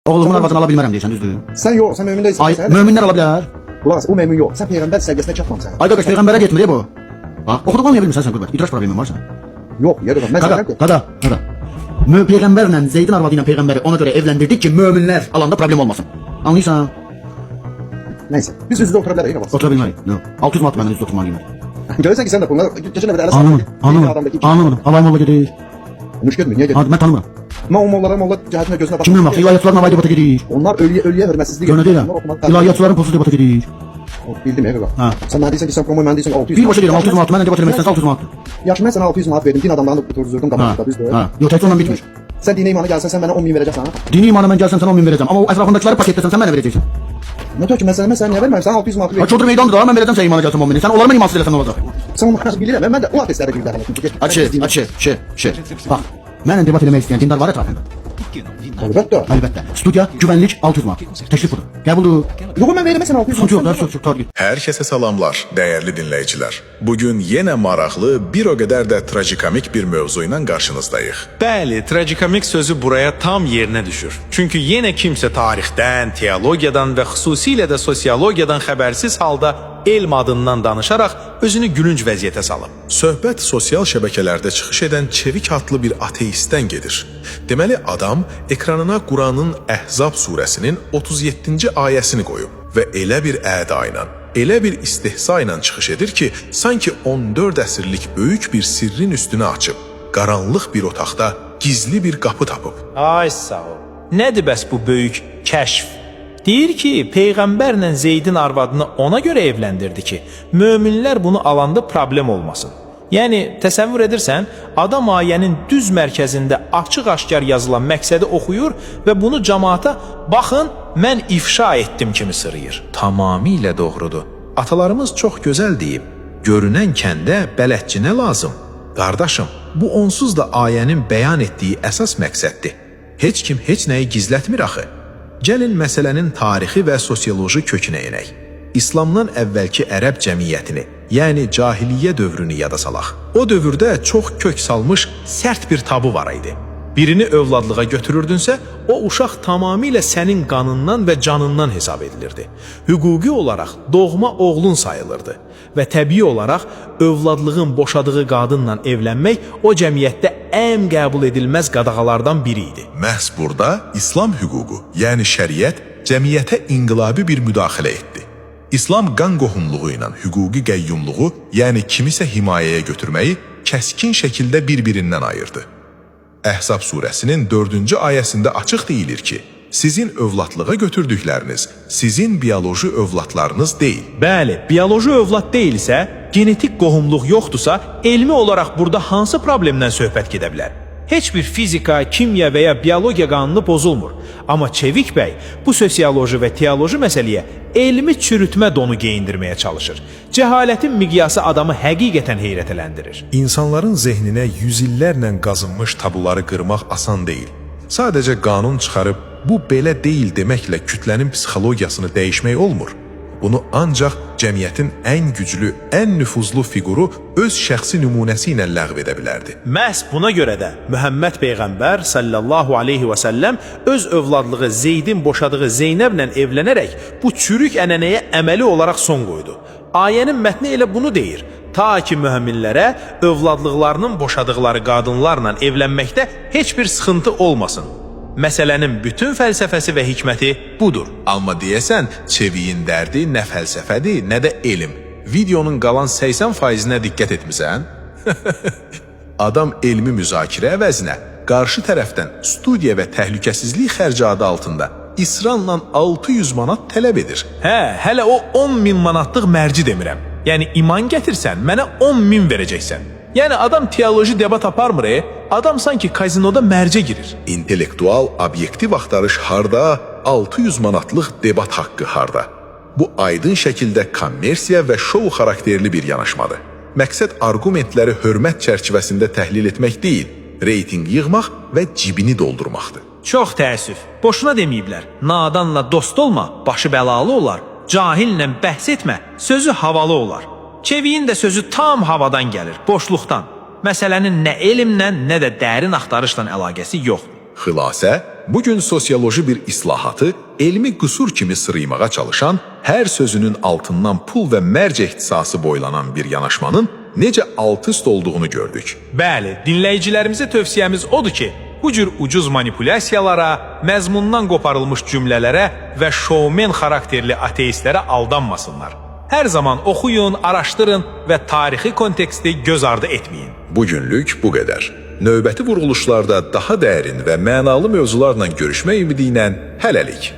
Oğlumun arvadını ala bilmərəm deyirsən, düzdür? Sən yox, sən mömin deyilsən. Ay, Sən- möminlər ala bilər. Qulaq as, o mömin yox. Sən peyğəmbər səviyyəsinə çatmamısan. Ay qardaş, peyğəmbərə getmir bu. Bax, oxuduq anlaya bilmirsən sən qürbət. İdrak problemin var sənin. Yox, yer yox. Mən Qaqa, sənə deyirəm ki, qaqa, qaqa. Peyğəmbərlə Zeydin arvadı ilə peyğəmbəri ona görə evləndirdik ki, möminlər alanda problem olmasın. Anlayırsan? nəysə. Biz üz-üzə otura bilərik, yox. Otura bilmərik. Yox. 600 manat məndən üzdə oturmalıyım. Görürsən ki, sən də bunlar keçən dəfə də ələ Anlamadım, anlamadım. Anlamadım. Alay molla gedir. Nuş getmir, niyə gedir? Hadi mən tanımıram. Mən o mollara molla cəhətinə gözünə bax. Kimlə bax? İlahiyyatçıların havayı debata gedir. Onlar ölüyə ölüyə hörmətsizlik Gör nə deyirəm? Onlar oxumalı. İlahiyyatçıların pulsuz debata gedir. Bildim, eyvallah. Hə. Sən mənə deyirsən ki, sən promo, mən deyirsən 600. Birbaşa deyirəm 600 manat, mənlə debat eləmək istəsən 600 manatdır. Yaxşı, mən sənə 600 manat verdim. Din adamlarını oturzurdum Hə. qabağında, düzdür? Hə. Yox, təkcə ondan bitmir. Sən dinə imana gəlsən, sən mənə 10 min verəcəksən, ha? Dini imana mən gəlsəm sənə 10 min verəcəm. Amma o ətrafındakıları paketləsən sən mənə verəcəksən. Nə tək ki, mən sənə, mən sənə niyə verməyim? Sənə 600 manat Ha verdim. çoldur meydandır da, mən verəcəm sənə imana gəlsəm 10 mini. Sən onları mən imansız eləsəm nə olacaq? Sən onu bilirəm, mən də o ateistlərə gülürəm. Açı, açı, şe, şe. Bax, mənlə debat eləmək istəyən dindar var ətrafında. Əlbəttə. Əlbəttə. Studiya, güvənlik 600 manat. Təklif budur. Qəbuldur. Yox, mən verirəm sənə 600 Sıxıntı yox, manat. dərs yox, tutar get. Herkese salamlar değerli dinləyicilər. Bugün yenə maraqlı, bir o qədər də trajikomik bir mövzu ilə qarşınızdayıq. Bəli, trajikomik sözü buraya tam yerinə düşür. Çünki yenə kimsə tarixdən, teologiyadan və xüsusilə də sosiologiyadan xəbərsiz halda elm adından danışaraq özünü gülünc vəziyyətə salıb. Söhbət sosial şəbəkələrdə çıxış edən Çevik adlı bir ateistdən gedir. Deməli adam ekranına Quranın Əhzab surəsinin 37-ci ayəsini qoyub və elə bir əda ilə, elə bir istehza ilə çıxış edir ki, sanki 14 əsrlik böyük bir sirrin üstünü açıb, qaranlıq bir otaqda gizli bir qapı tapıb. Ay sağ ol. Nədir bəs bu böyük kəşf? Deyir ki, peyğəmbərlə Zeydin arvadını ona görə evləndirdi ki, möminlər bunu alanda problem olmasın. Yəni təsəvvür edirsən, adam ayənin düz mərkəzində açıq-aşkar yazılan məqsədi oxuyur və bunu camaata baxın, mən ifşa etdim kimi sırıyır. Tamamilə doğrudur. Atalarımız çox gözəl deyib. Görünən kəndə bələdçi nə lazım? Qardaşım, bu onsuz da ayənin bəyan etdiyi əsas məqsəddir. Heç kim heç nəyi gizlətmir axı. Gəlin məsələnin tarixi və sosioloji kökünə enək. İslamdan əvvəlki ərəb cəmiyyətini, yəni cahiliyyə dövrünü yada salaq. O dövrdə çox kök salmış sərt bir tabu var idi. Birini övladlığa götürürdünsə, o uşaq tamamilə sənin qanından və canından hesab edilirdi. Hüquqi olaraq doğma oğlun sayılırdı və təbii olaraq övladlığın boşadığı qadınla evlənmək o cəmiyyətdə ən qəbul edilməz qadağalardan biri idi. Məhz burada İslam hüququ, yəni şəriət cəmiyyətə inqilabi bir müdaxilə etdi. İslam qan qohumluğu ilə hüquqi qəyyumluğu, yəni kimisə himayəyə götürməyi kəskin şəkildə bir-birindən ayırdı. Əhzab surəsinin 4-cü ayəsində açıq deyilir ki, sizin övladlığa götürdükləriniz sizin bioloji övladlarınız deyil. Bəli, bioloji övlad deyilsə, genetik qohumluq yoxdursa, elmi olaraq burada hansı problemdən söhbət gedə bilər? Heç bir fizika, kimya və ya biologiya qanunu pozulmur. Amma Çevik bəy bu sosioloji və teoloji məsələyə elmi çürütmə donu geyindirməyə çalışır. Cəhalətin miqyası adamı həqiqətən heyrətələndirir. İnsanların zehninə yüzillərlə qazınmış tabuları qırmaq asan deyil. Sadəcə qanun çıxarıb bu belə deyil deməklə kütlənin psixologiyasını dəyişmək olmur. Bunu ancaq cəmiyyətin ən güclü, ən nüfuzlu fiquru öz şəxsi nümunəsi ilə ləğv edə bilərdi. Məhz buna görə də Məhəmməd peyğəmbər sallallahu aleyhi və səlləm öz övladlığı Zeydin boşadığı Zeynəblə evlənərək bu çürük ənənəyə əməli olaraq son qoydu. Ayənin mətni elə bunu deyir. Ta ki möminlərə övladlıqlarının boşadıqları qadınlarla evlənməkdə heç bir sıxıntı olmasın. Məsələnin bütün fəlsəfəsi və hikməti budur. Amma deyəsən, Çeviyin dərdi nə fəlsəfədir, nə də elm. Videonun qalan 80%-nə diqqət etmisən? Adam elmi müzakirə əvəzinə qarşı tərəfdən studiya və təhlükəsizlik xərci adı altında israrla 600 manat tələb edir. Hə, hələ o 10 min manatlıq mərci demirəm. Yəni iman gətirsən, mənə 10 min verəcəksən. Yəni adam teoloji debat aparmır, adam sanki kazinoda mərcə girir. İntellektual obyektiv axtarış harda, 600 manatlıq debat haqqı harda? Bu aydın şəkildə kommersiya və şou xarakterli bir yanaşmadır. Məqsəd arqumentləri hörmət çərçivəsində təhlil etmək deyil, reytinq yığmaq və cibini doldurmaqdır. Çox təəssüf. Boşuna deməyiblər. Nadanla dost olma, başı bəlalı olar. Cahillə bəhs etmə, sözü havalı olar. Çeviyin də sözü tam havadan gəlir, boşluqdan. Məsələnin nə elmlə, nə də dərin axtarışla əlaqəsi yoxdur. Xülasə, bugün sosioloji bir islahatı elmi qüsur kimi sırıymağa çalışan, hər sözünün altından pul və mərc ihtisası boylanan bir yanaşmanın necə alt-üst olduğunu gördük. Bəli, dinləyicilərimizə tövsiyəmiz odur ki, bu cür ucuz manipulyasiyalara, məzmundan qoparılmış cümlələrə və şoumen xarakterli ateistlərə aldanmasınlar. Hər zaman oxuyun, araşdırın və tarixi konteksti göz ardı etməyin. Bugünlük bu qədər. Növbəti vuruluşlarda daha dərin və mənalı mövzularla görüşmək ümidi ilə hələlik.